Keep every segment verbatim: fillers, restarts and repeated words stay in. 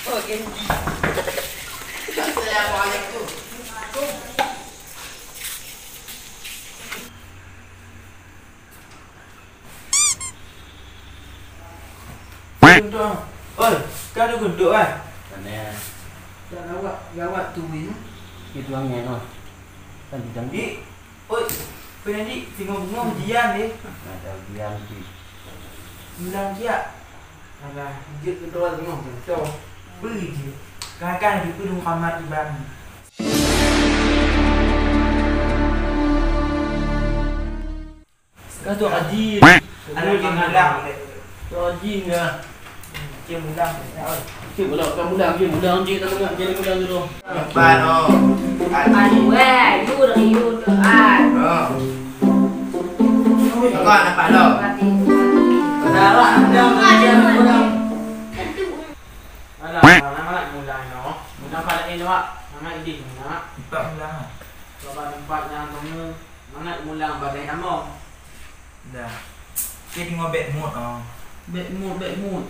Oh, Andy. Assalamualaikum. Guntuk, ah. Oi, ka ada guntuk, ah? Mana? Dah lawak, lawak tu, ini. Itu angin, oh. Kan bidang. Ih, oi, apa yang di? Tengok bunga ujian, eh. Ada ujian, di. Bilang siap. Alah, jeuet keudroe teungoh, contoh. Beu jeuet. Kakak di Muhammad Ibrahim. Ka tu Haji. Anak dia mulang. Tu Haji dah. Dia mulang. Dia mulang, dia mulang, dia mulang, dia mulang, dia mulang dulu. Empat, oh. Aduh, weh, you dah, you dah, ah. Oh. Kau anak Pak Long. Mati. Dah lah, dah, dah, dah, dah. Alah, mana, mana mulang, no? Mulang pada ni, no, Mak. Mana idih, nak? Empat mulang, ah. Coba tempat yang kamu, mana mulang pada yang kamu? Dah. Dia tengok bad mood, oh. Bad mood, bad mood.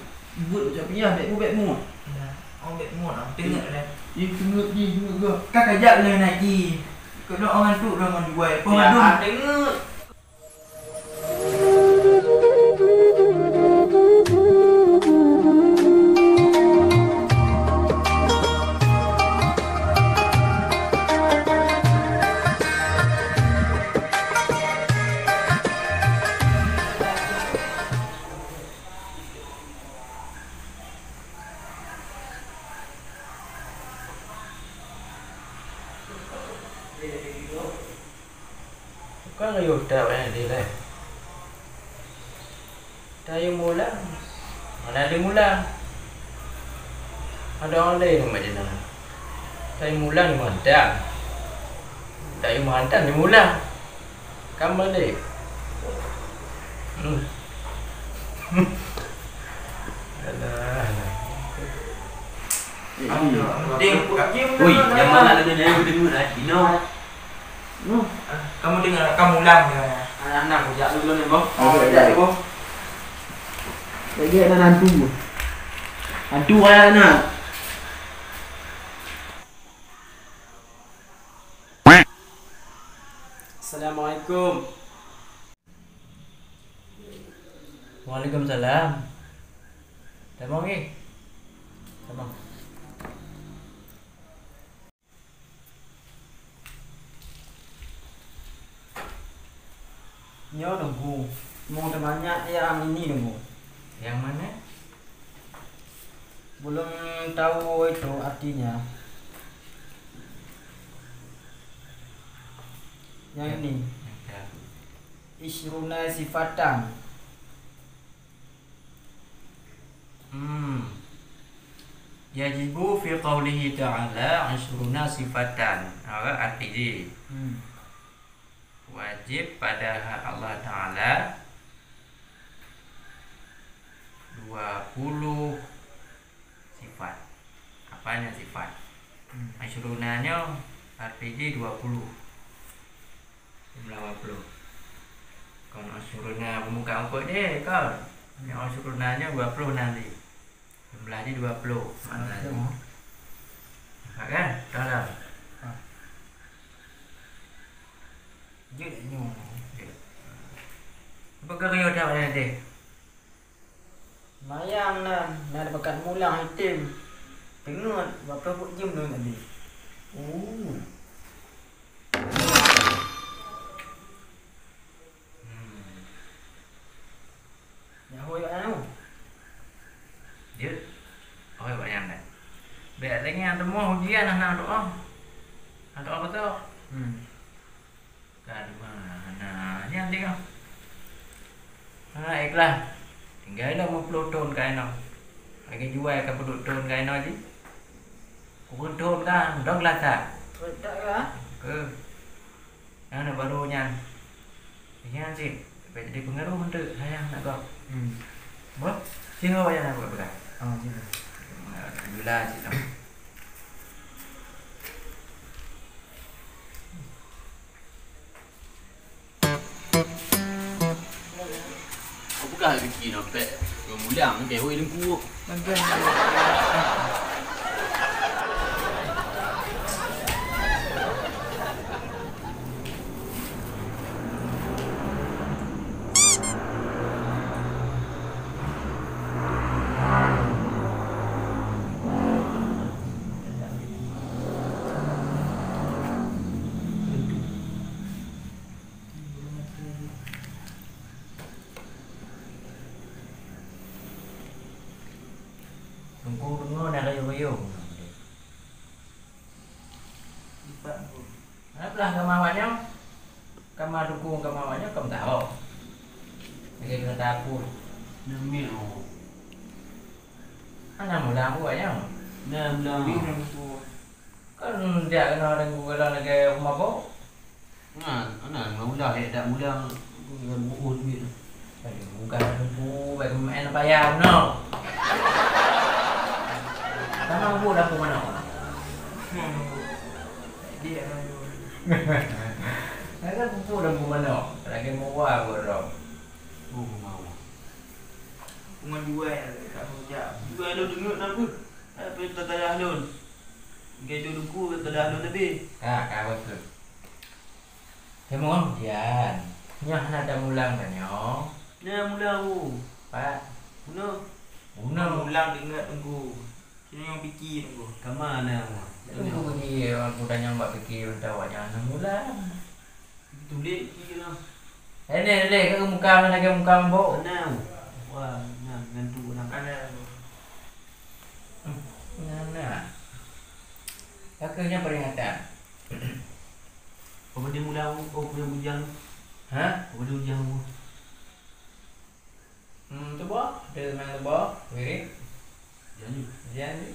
Buat macam piah, bad mood, bad mood. Dah. Oh, bad mood, oh. Tengok dah. Ih, tengok, ih, tengok ke? Kau kajak lah nak, ih. Kau doa ngan tu, doa ngan jual. Kau Ya, ngadu. Ah, tengok. Bukan ayo tak payah deh lah. Tayo mulang. Mana ada mulang? Ada orang lain yang macam mana? Tayo mulang di mantang. Tayo mantang di mulang. Kamu balik. Hmm. Alah, alah. Eh, Ui, yang mana lagi ni? Aku dengar lah. Ino. Noh. Kamu dengar, kamu ulang dia. Anak-anak, kujak dulu ni, Bang. Oh, ya, ya. Lagi ada hantu. Hantu anak-anak. Assalamualaikum. Waalaikumsalam. Tamong, eh. Tamong. Nyoe nunggu. Mau teumanyak yang ini nunggu. Yang mana? Belum tahu itu artinya. Yang Ya. ini. Ya. Isyruna sifatan. Hmm. Yajibu fi qaulihi ta'ala isyruna sifatan. Apa arti jih? Hmm. Wajib pada Allah Ta'ala dua puluh sifat. Apanya sifat? Hmm. Isyruna nyoe arti jih dua puluh. Jumlah dua puluh. Kon isyruna peumuka ukot deh, kon. Nyoe isyruna nyoe dua puluh nanti. Jumlah jih dua puluh. Mana Ah, jih? Nampak kan? Tahu tak? Ah. Jeuet nyoe. Jeuet. Apa kau kena tahu nanti? Mayang nan, nan bakat mulang item. Teungeut, bak peubuet jeuem lôn tadi. Oh. Hmm. Nyak hôi bak nyan. Jeuet. Hôi bak nyan dah. Bèk lagèe nyang teuma ujian hana doa. Hana doa beutôi. Hmm. Ka di mana? Nyan tengok. Ha, ikhlas. Tinggai lom peuet ploh thon ka inoe. Lagèe juai ka peuduek thon ka inoe jih. Peuet thon ka, dong lasa. Beutôi ya. Ke. Nah, nak baru nyan. Nyan cit. Sampai jadi pengaruh untuk sayang nak kau. Hmm. Boh, sini awak yang nak buat pegang. Oh, sini. Alhamdulillah, cit. Kau peugah biki nopek. Kau mulang ke hoi dengku. Magang. Yo, mana boleh? Lipat, Teungku. Mana pula kama awak nyoe? Kama dukung kama awak nyoe, kam tahu. Lagi kena tapur. Nami, oh. Hana mulang buet nyoe. Nah, mulang. Beri Teungku. Kan jak keunoe Teungku, kalau lagi rumah bok. Nah, nah, mula-mula, eh, dak mula, bukan buku duit. Aduh, bukan buku, baik main apa ya, no. Sama buku dah pun mana? Dia ada. Ada buku dah pun mana? Lagi mau buat apa, bro? Oh, mau. Cuma dua ya, tak mau jak. Dua ada dengar nama? Apa yang tertadah lon? Gaji duku, gaji lôn leubeh. Ha, ka beutôi. Teuma, Jan, nyoe hana tamulang tanyoe. Nyoe mulang, Bu. Pat? Bunoe. Bunoe. Mulang ingat Teungku. Sinoe nyang piki Teungku. Kama na, Bu? Teungku piki, aku tanyong bak piki, mantong awak nyan hana mulang. Tuléh piki lah. Eh, ni, ni, kat muka, mana lagi muka mabok? Nah. Wah, nah, ngantuk dah. Nah, nah. Pakrinya peringatan. Apa dia mula, oh, dia bujang? Ha? Apa dia bujang, Bu? Hmm, tu bah, dia memang tu bah, wirid. Janji. Janji.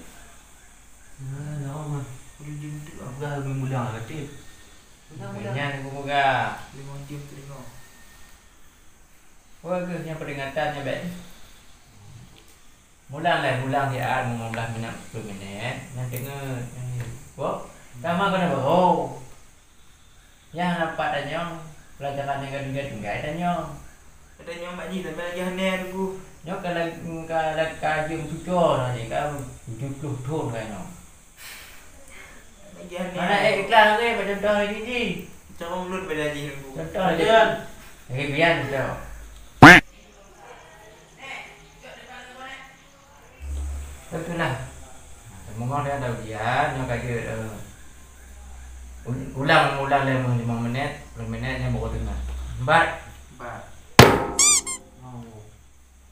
Nah, lama. Udah jam tu lah. Udah, udah mula lah, Cik. Udah, udah. Nyan aku peugah. Lima jam tu dengar. Wah, ke, nyan peringatan nyan, Bek. Mulang lah, mulang siat, lima belas minit, sepuluh minit. Nyan teungeut, nyan ni. Boh, sama kena baru. Nyang na pat tanyong, pelajaran nyang ka tinggai-tinggai tanyong. Tanyong mak jih sampai lagi hana Teungku. Nyoe ka la-, ka la-, ka jeuem cucoe na jih, ka tujoh ploh thon ka nyoe. Lagi hana. Mana eh ikhlas lagi, bak contoh lagi jih. Contoh lagi jih Teungku. Contoh lagi. Lagi bian contoh. Beutôi lah. Teumeugoe dia ada ujian, nyoe ka jeuet, eh, u-, ulang, ulang lima, lima menit, lima menit nyan baru teungoh. Empat. Empat. Oh.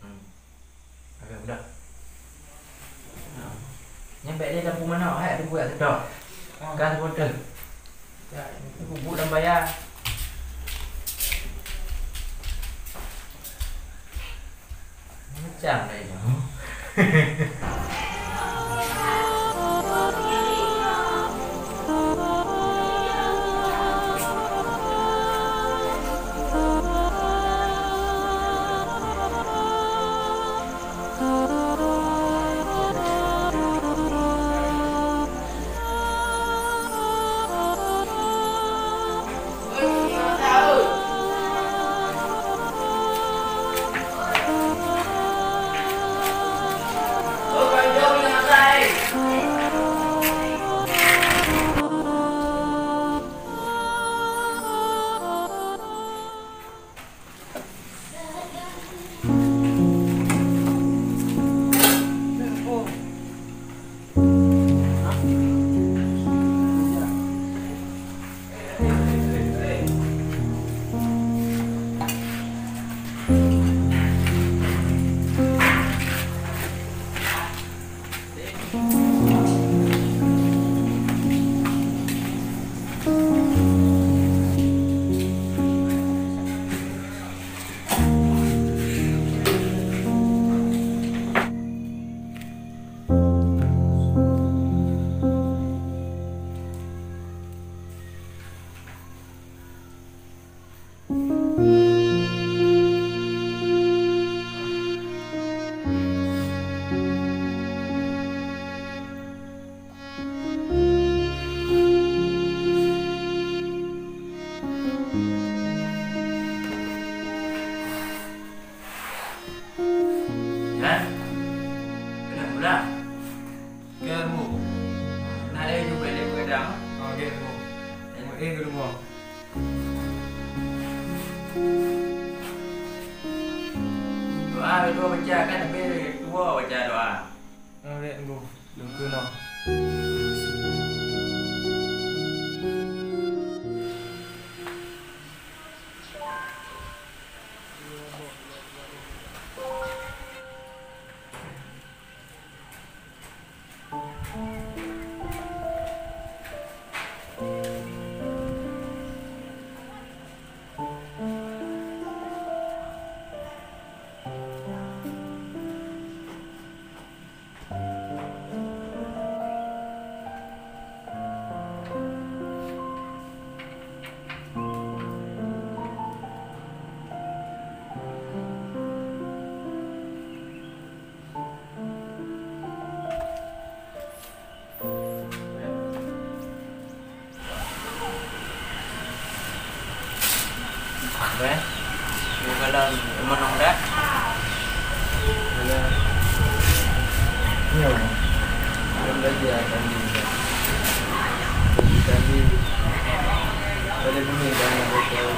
Hmm. Oke, udah. Nyan bèk lé lampu manok, hai, lampu jak seudok. Oh. Ka supporter. Bubuk lam baya. Macam lain tu. Jan, keuneuk pulang? Keu, Bu. Na lé jubé lé beugadang. Oh, gét, Bu. Meu'én keu rumoh. Doa beudua baca kan, tapi dua baca doa. Oh, gét, Bu. Lôn keunoe. Beh, bukalan menong dah. Ada. Nyo. Belum lagi akan di. Tadi boleh bumi dan betul.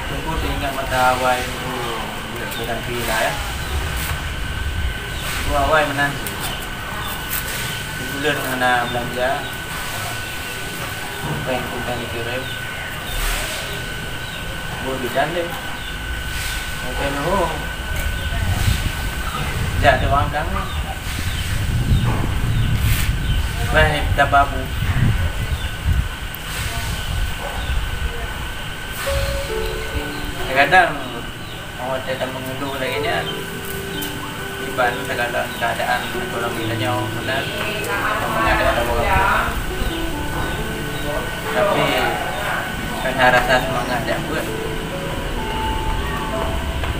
Teungku teuingat masa awai Teungku buet peugah keu Ila, ya. Teungku awai meunan. Ulôn hana beulanja. Péng pun ka jikirém. Buet bidan deh. Mungkin, oh. Jak deuh wang dang. Bah, tababu. Kadang-kadang, awak watèe tameungeuluh lagèe nyan, iban kadang-kadang keuadaan ekonomi tanyoe meunan, meunan ada, ada orang. Tapi, kan rasa seumangat jak beuet.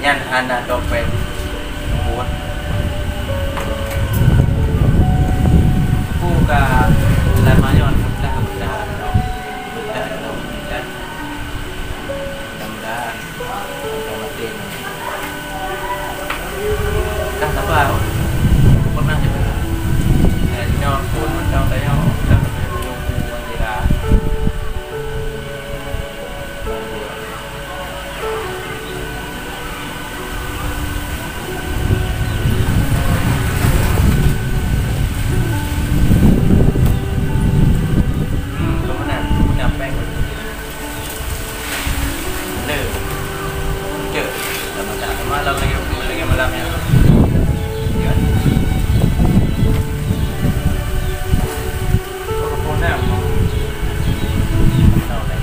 Nyan hana topeng buet. Buka lama nyoe, alhamdulillah, alhamdulillah. Mudah-mudahan sampai mati. Dah sabar. Pernah juga. Eh, nyoe pun mantong tayong, dah sampai menunggu mengira. Hmm, kemana? Kemana apa yang kau Lé. Cek. Dah masak semalam lagi, lagi malam ya. Ya. Oh, kau nak? Tahu dah.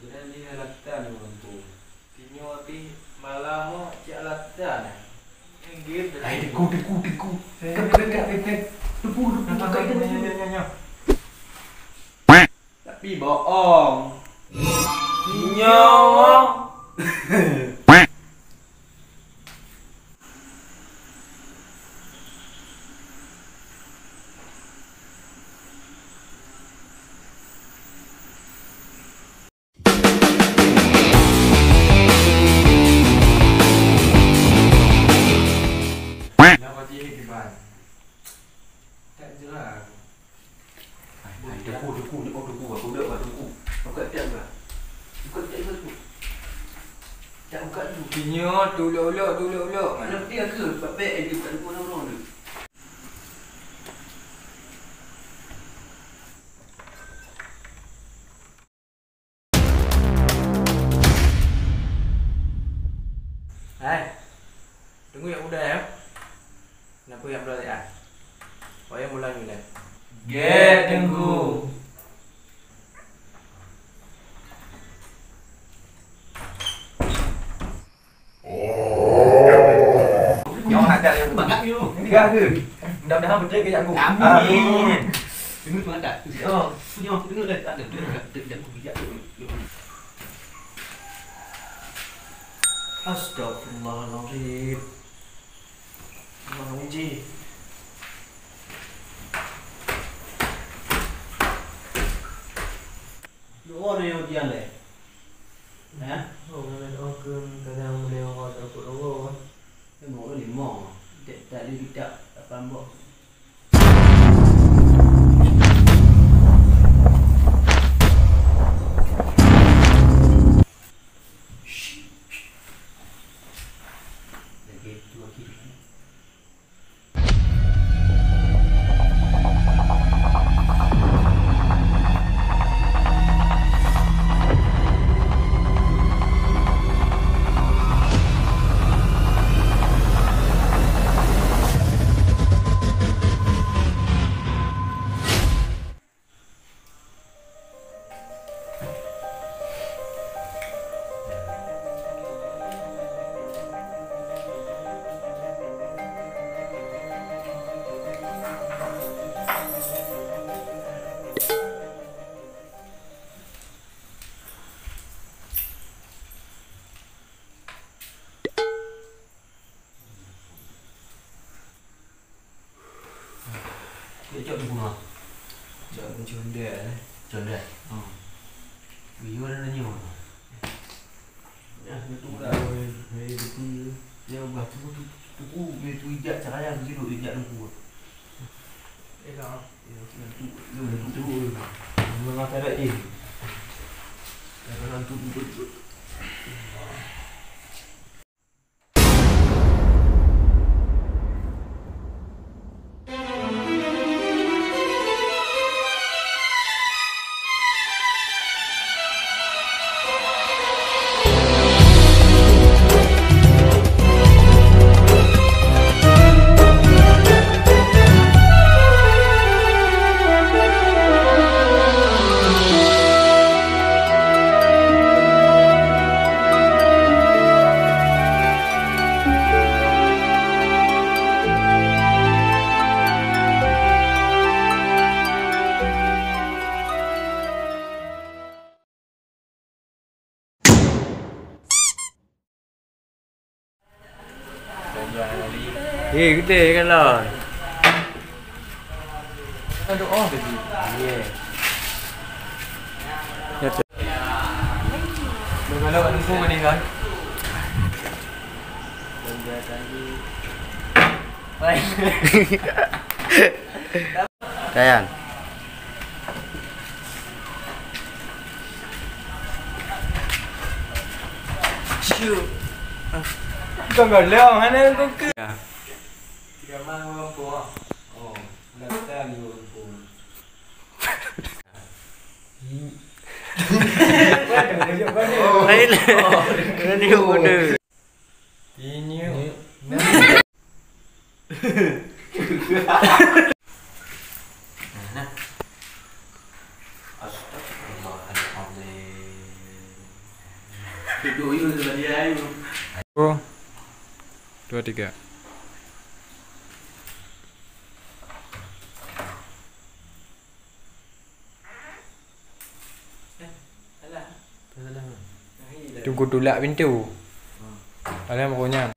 Geutanyoe latan ureueng tueng. Tinyoe pih malam nyoe cit latan. Ai, teungku, teungku, teungku. Kan, kan, kan, kan, kan. Teungku, teungku, teungku. Nyoe, nyoe, nyoe, nyoe. Tapi bohong. Nyoe. Hai, hai, teungku, teungku, ni, oh, teungku, aku buka, teungku. Buka tiap bah. Buka tiap bah, teungku. Tak buka dulu. Nyoe, tulok-ulok, tulok-ulok. Mana dia ke? Bak beg dia, bukan teungku, teungku, teungku. Hai, teungku jak udai, ya. Kenapa jak beulai, ah? Wayang mulang nyoe. Gèt, teungku. Nyoe ada yang bangat nyoe. Tiga ke? Mudah-mudahan betul ke, Teungku? Amin. Dengar tu ada. Oh, nyoe dengar dah. Tak ada. Dengar dah. Dengar, Teungku bijak tu. Astagfirullahalazim. Allahu Akbar. Doa ni ujian leh. Nah. Oh, doa ke kadang Tak ada kitab, tak paham, Bok. Lagi tu lagi. Cok, cok di bunga. Cok di condet, eh. Condet. Hmm. Iya, ada nanya. Ya, itu dah. Hei, hei, itu. Ya, bah, tu, tu, tu, tu, tu, tu, ijak cara yang gitu, ijak lumpur. Eh, lah. Ya, tu, tu, tu, tu, tu. Memang cara je. Ya, kalau tu, tu, tu, tu. Eh, gede kan lah. Aduh, oh. Yeah. Kalau kat dusun mana kan? Sayang. Kau golong, mana kau ke? Ya. Dia mah orang tua. Oh, nak kita ni orang tua. Lain lah. Ini bodoh. Ini. Nah, nah. Astagfirullahaladzim. Duduk yuk sebelah dia yuk. Satu, dua, tiga. Tunggu tulak pintu. Alah, pokoknya.